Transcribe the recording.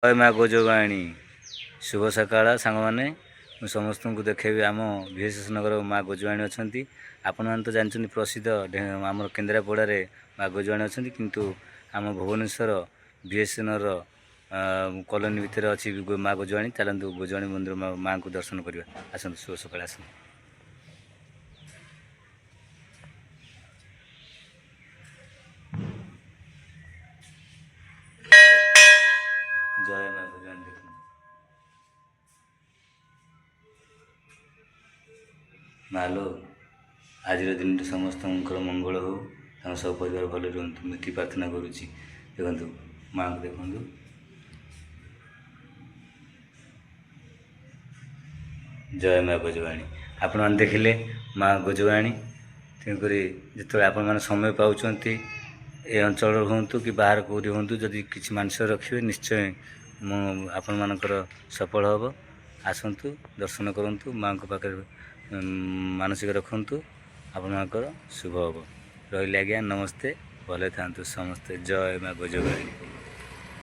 ଜୟ ମା ଗୋଜବାଣୀ। ଶୁଭ ସକାଳ ସାଙ୍ଗମାନେ। ମୁଁ ସମସ୍ତଙ୍କୁ ଦେଖେଇବି, ଆମ ଭିଏସ୍ଏସ୍ ନଗର ମା ଗୋଜବାଣୀ ଅଛନ୍ତି। ଆପଣମାନେ ତ ଜାଣିଛନ୍ତି, ପ୍ରସିଦ୍ଧ ଆମର କେନ୍ଦ୍ରାପଡ଼ାରେ ମା ଗୋଜବାଣୀ ଅଛନ୍ତି, କିନ୍ତୁ ଆମ ଭୁବନେଶ୍ୱର ଭିଏସ୍ଏସ୍ ନଗର କଲୋନୀ ଭିତରେ ଅଛି ମା ଗୋଜବାଣୀ। ଚାଲନ୍ତୁ, ଗୋଜବାଣୀ ମନ୍ଦିର ମାଆଙ୍କୁ ଦର୍ଶନ କରିବା। ଆସନ୍ତୁ, ଶୁଭ ସକାଳ, ଆସନ୍ତୁ। ଜୟ ମା ଗୋଜବାଣୀ। ଦେଖନ୍ତୁ ମାଲୋ, ଆଜିର ଦିନଟି ସମସ୍ତଙ୍କର ମଙ୍ଗଳ ହଉ, ତାଙ୍କ ସବୁ ପରିବାର ଭଲରେ ରୁହନ୍ତୁ, ମୁଁ ଏତିକି ପ୍ରାର୍ଥନା କରୁଛି। ଦେଖନ୍ତୁ, ମାଆଙ୍କୁ ଦେଖନ୍ତୁ। ଜୟ ମା ଗୋଜବାଣୀ। ଆପଣମାନେ ଦେଖିଲେ ମା ଗୋଜବାଣୀ। ତେଣୁକରି ଯେତେବେଳେ ଆପଣମାନେ ସମୟ ପାଉଛନ୍ତି, ଏ ଅଞ୍ଚଳର ହୁଅନ୍ତୁ କି ବାହାର କେଉଁଠି ହୁଅନ୍ତୁ, ଯଦି କିଛି ମାନସିକ ରଖିବେ, ନିଶ୍ଚୟ ମୁଁ ଆପଣମାନଙ୍କର ସଫଳ ହେବ। ଆସନ୍ତୁ, ଦର୍ଶନ କରନ୍ତୁ, ମାଆଙ୍କ ପାଖରେ ମାନସିକ ରଖନ୍ତୁ, ଆପଣମାନଙ୍କର ଶୁଭ ହେବ। ରହିଲି ଆଜ୍ଞା, ନମସ୍ତେ। ଭଲରେ ଥାଆନ୍ତୁ ସମସ୍ତେ। ଜୟ ମା ଗୋଜବାଣୀ।